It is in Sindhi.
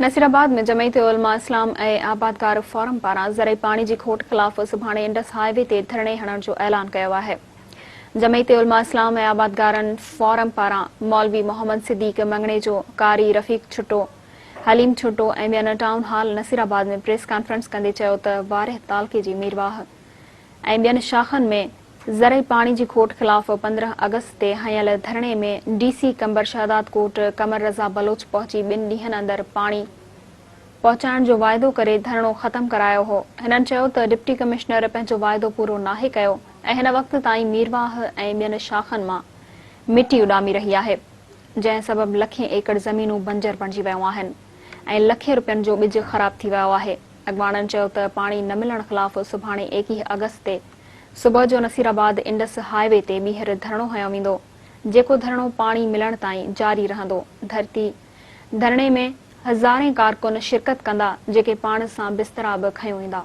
نصيرآباد ۾ جمعيت علماء اسلام ۽ آبادگار فورم پاران زرعي پاڻي جي کوٽ خلاف سڀاڻي انڊس هاء وي تي ڌرڻي هڻڻ جو اعلان ڪيو آهي. جمعيت علماء اسلام ۽ آبادگارن فورم پاران مولوي محمد صديق مڱڻيجو، قاري رفيق ڇٽو، حليم ڇٽو ۽ ٻين town hall Nasirabad ۾ press conference ڪندي چيو ته وارهه تعلقي جي ميرواهه ۽ ٻين شاخن ۾ زرعي پاڻي جي کوٽ خلاف 15 آگسٽ تي هنيل ڌرڻي ۾ ڊي سي قمبر شهدادڪوٽ قمر رضا بلوچ پهچي ٻن ڏينهن اندر پاڻي پهچائڻ جو واعدو ڪري ڌرڻو ختم ڪرايو هو. هنن چيو ته ڊپٽي ڪمشنر پنهنجو واعدو پورو ناهي ڪيو ۽ هن وقت تائين ميرواهه ۽ ٻين شاخن مان مٽي اڏامي رهي آهي جنهن سبب لکين ايڪڙ زمينون بنجر بڻجي ويون آهن ۽ لکين روپين جو ٻج خراب ٿي ويو آهي. اڳواڻن چيو ته پاڻي نه ملڻ خلاف سڀاڻي 21 آگسٽ تي صبح جو نصيرآباد انڊس هاء وي تي ٻيهر ڌرڻو هنيو ويندو، جيڪو ڌرڻو پاڻي ملڻ تائين جاري رهندو، ڌرتي ڌرڻي ۾ هزارين ڪارڪن شرڪت ڪندا، جيڪي پاڻ سان بسترا به کنيو ايندا.